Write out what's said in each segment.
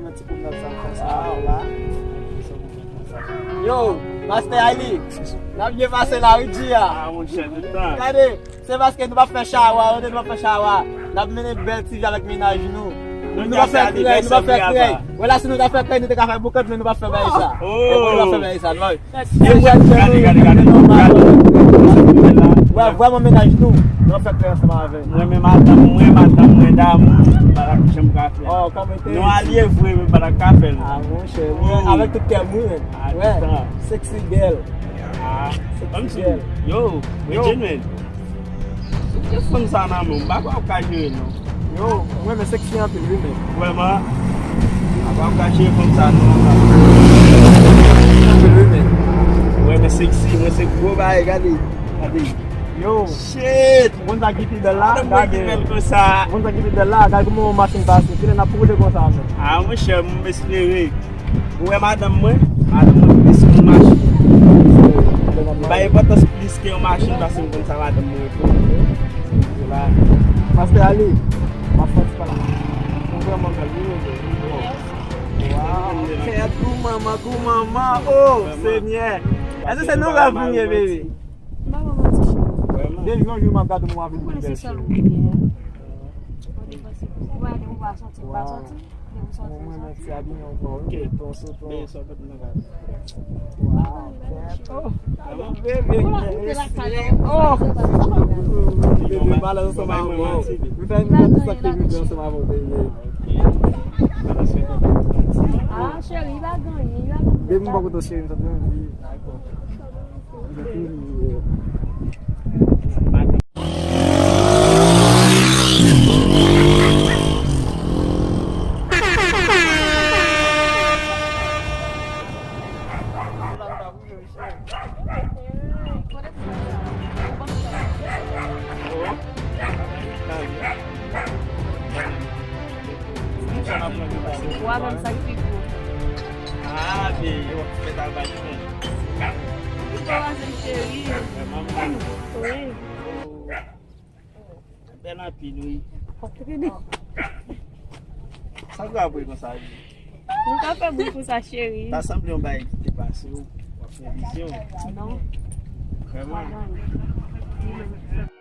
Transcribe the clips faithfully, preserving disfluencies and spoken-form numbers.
Mwen ti koumnal sa m fè sa la. Yo, Pastè Ali, n ap byen pase la wi, G a. Ah, monchè, tout tan. Gade, se paske nou p ap fè chawa, nou p ap fè chawa. N ap mennen bèl ti vi avèk mennaj nou. Nou p ap fè krèy, nou p ap fè krèy. Wè la, si nou ta fè krèy, nou te ka fè boukan, men nou p ap fè bagay sa. Oh. Nou p ap fè bagay sa, non. Gade, gade, gade, gade. Wè, vrèman mennaj nou. Nou ap fè krèy ansanm avè l. Mwen menm madanm mwen, madanm mwen damou, m pa t ap janm ka fè. Oh, kòm Nou alye vre, men pa t ap ka fè l. Ah, monchè, mwen, avèk tout kè m, wi, men. Ah, wè, tout tan. Sexy girl. Ah, sexy girl. Yo, yo. Regine, men. Ki fanm sa nan men w? M pa kwè w ka jere, non. Yo, mwen, men sexy anpil, wi, men. Vrèman? M pa kwè w ka jere fanm sa, non. Anpil, wi, men. Mwen, men sexy, mwen se gwo bagay, gade. Gade. Yo. Shit! Moun sa ki pi bèl la, gade. Moun ki bèl konsa. Moun sa ki pi bèl la, gade kòman yon machin pase. Kilè n ap pwouve konsa, men. Ah, monchè, m espere. Ou wè madanm mwen? Madanm mwen plis ke yon machin. M bay enpòtans plis ke yon machin paske m konn sa madanm mwen fè. Pastè Ali, m ap fè ti pale. Ou vrèman bèl, wi, wi, wi. Waw, kè gou manman, gou manman, oh, Senyè. Èske se nan rèv ou ye, bebe? M pa ba w manti, cheri. Depi yon jou m ap gade w, m ap vin pi bèl, cheri. Ou konnen se sèl ou m gen. Ou pa depanse pou ou. Ou pa depanse pou ou. Ou pa soti, ou pa soti. Depi w soti, ou soti. Mwen, mwen, ti abiman w pran, wi, ton sou ton. Bebe, sa w fè nan gade. Waw, kèt. Oh, bebe, oh. Bebe, m al ansanm avè w. Nou fè, nou fè tout sa k te rive ansanm avè w, bebe. Ah, cheri, li pa gen anyen, li pa gen anyen. Bebe, m pa kontan, cheri, m santi anvi. Wa menm sa ki pi gwo. Ah, men yo fè travay, men. Li kraze m, cheri. Wi. Bèl anpil, wi. Sa w ap bwè konsa, wi? Ou ka fè bri konsa, cheri. Ta sanble yon bagay ki te pase w. W ap fè vizyon. Non. Vrèman. Pa gen anyen.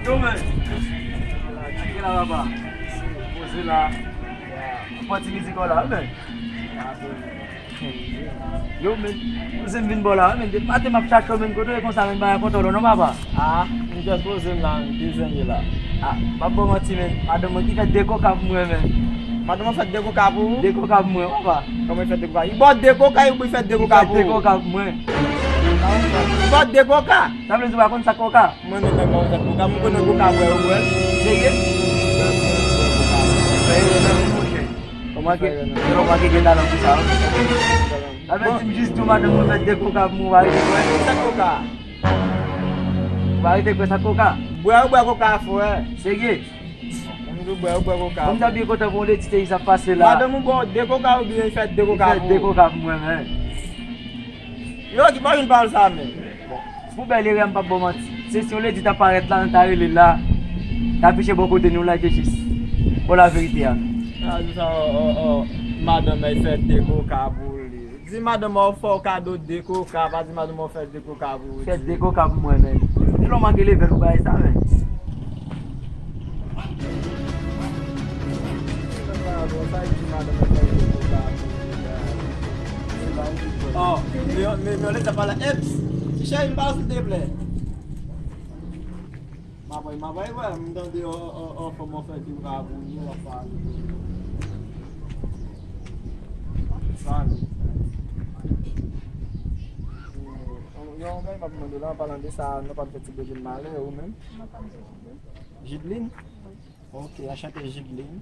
Yo, men. Cheke la, papa. Poze la. Pati mizik la, men. Yo, men, kouzen m vin bò la, men, depi maten m ap chache w, men, kote w ye konsa, men, bagay kontan w non, papa. Ah, m jis poze m la, men, kouzen m ye la. Ah, m ap ba w manti, men, madanm mwen ki fè de koka pou mwen, men. Madanm mwen fè de koka pou ou? De koka pou mwen, papa. Kòman li fè de koka? Li ba w de koka, li fè de koka pou ou? Li fè de koka pou mwen. Li ba w de koka? Sa vle di w pa konn sa k koka? Mwen menm, mwen pa konn sa k koka, mwen konnen koka bwè, ou bwè. Serye? Serye, monchè. Ou manke, ou manke gen talan pou sa, wi. Sa vle di m jis di w madanm mwen fè de koka pou mwen, ou pa rete kwè? Sa koka? Ou pa rete kwè sa koka? Bwè, ou bwè koka, frè. Serye? M di w bwè, ou bwè koka. Bon, m ta byen kontan pou yon ledi te sa pase la. Madanm ou bwè de koka oubyen fè de koka pou ou? Fè de koka pou mwen, men. Yo, ki pa vin pale sa, men. Pou bèl erè, m p ap ba w manti. Se si yon ledi ta parèt la, nou ta rele l la, ta afiche bò kote nou la, jis. Bon, laverite a. A, di sa, o, o, o, madanm mwen fè de koka pou li. Di madanm mwen fè w kado de koka, pa di madanm mwen fè de koka pou ou. Fè de koka pou mwen, men. Lè w manke leve l, ou bay sa, men. Oh, men, men, men, lè sa pale, eps, ti cheri, m pa silteplè. M ap, m ap, wè, m tande, o, o, o, fò m fè ti bra pou li, w ap pale. Salut. Yon, yon, yon, m ap mande w la, an palan de sa, nou pa fè ti bebe malè, ou menm? Jidline? Ok, anchante Jidline.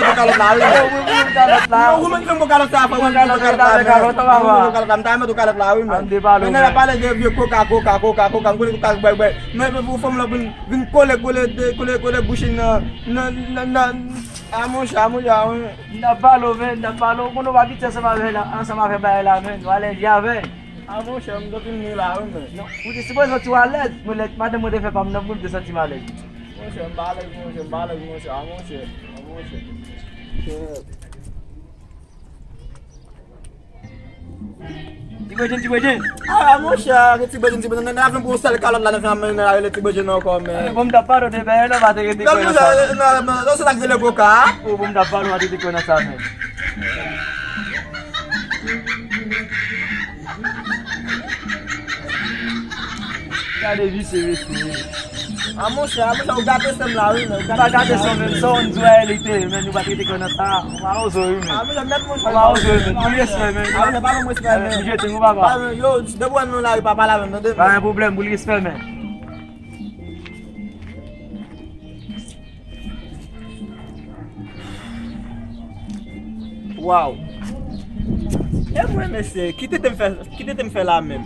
remèt ou kalòt la, wi. Ou remèt ou kalòt la. Non, ou remèt ou kalòt sa, frè, ou remèt ou kalòt la, men. Ou remèt ou kalòt la, m ta remèt ou kalòt la, wi, men. Nèg la pale de vye koka, koka, koka, koka, m konnen ou ka bwè, bwè. Men, men, pou fanm lan vin, vin kole, kole, de, kole, kole bouch li nan, nan, nan, nan, a monchè, a monchè, a monchè. M t ap pale w, men, m t ap pale w. Ou konnen w pa abitye ansanm avè la, ansanm avè bagay la, men. Nou alèz avè l. A monchè, m santi m ni la, wi, men. Non, ou te sipoze santi w alèz. Mwen, lè madanm mwen te fè pa m nan, pou m te santi m alèz. Monchè, m pa alèz, monchè, m pa alèz, monchè, a monchè, a monchè. Ti Bredjin, Ti Bredjin. Ah, monchè, ke Ti Bredjin, Ti Bredjin. Nan, nan, nan, pou yon sèl kalòt la, nan fè nan rele Ti Bredjin ankò, men. Bon, m t ap pale w de bagay la, m pa te rete kwè nan sa. Non, non, non, se sa k rele koka. Ou bon, m t ap pale w, m pa te rete kwè nan sa, men. Gade visye, visye. A monchè, a monchè, ou gate sè m la, wi, men. Ou pa gate sè m, men. Sa w di a, li te, men, nou pa te kwè nan sa. Ou pa oze, wi, men. A monchè, mèt monchè. Ou pa oze, men. Pou respè, men. A monchè, pa ban mwen respè, men. Misye te, ou papa. Yo, depi w wè m nan lari, pa pale avè m, tande? Pa gen pwoblèm, pou respè, men. Waw. E mwen, mesye, ki tete m fè, ki tete m fè la menm?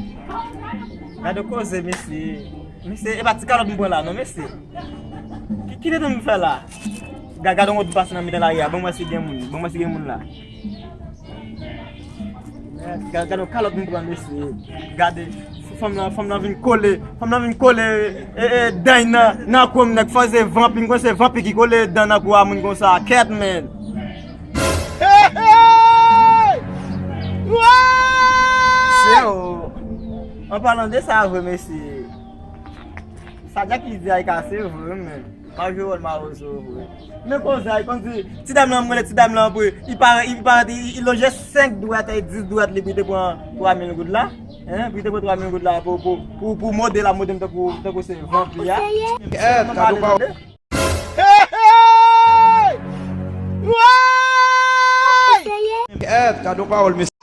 Gade koze, mesye. Mesye, e pa ti kalòt m pran la, non, mesye. Ki, ki tete m fè la? Gade yon moun pase nan mitan lari a, ban m wè si gen moun, ban m wè si gen moun la. Gade, gade yon kalòt m pran, mesye. Gade, fanm nan, fanm nan vin kole, fanm nan vin kole, e, e, dèy nan, nan kou m, nèg, fò se vanpi, m konn se vanpi ki kole dan nan kou a moun konsa, kèt, men. Se yo. An palan de sa vre, mesye. Sa Jacky di a, e ka se vre, men. M ap jwe wòl mawozo vre. Men koze a, e konn di, ti dam lan, m rele ti dam lan pou, li parèt, li parèt, li, li lonje senk dwèt e dis dwèt li pou li te pran twa mil goud la. Hein, pou li te pran twa mil goud la pou, pou, pou, pou mode la, mode m tankou, tankou se vanpi a. Kèt, gade yon pawòl. Kèt, gade yon pawòl, mesye.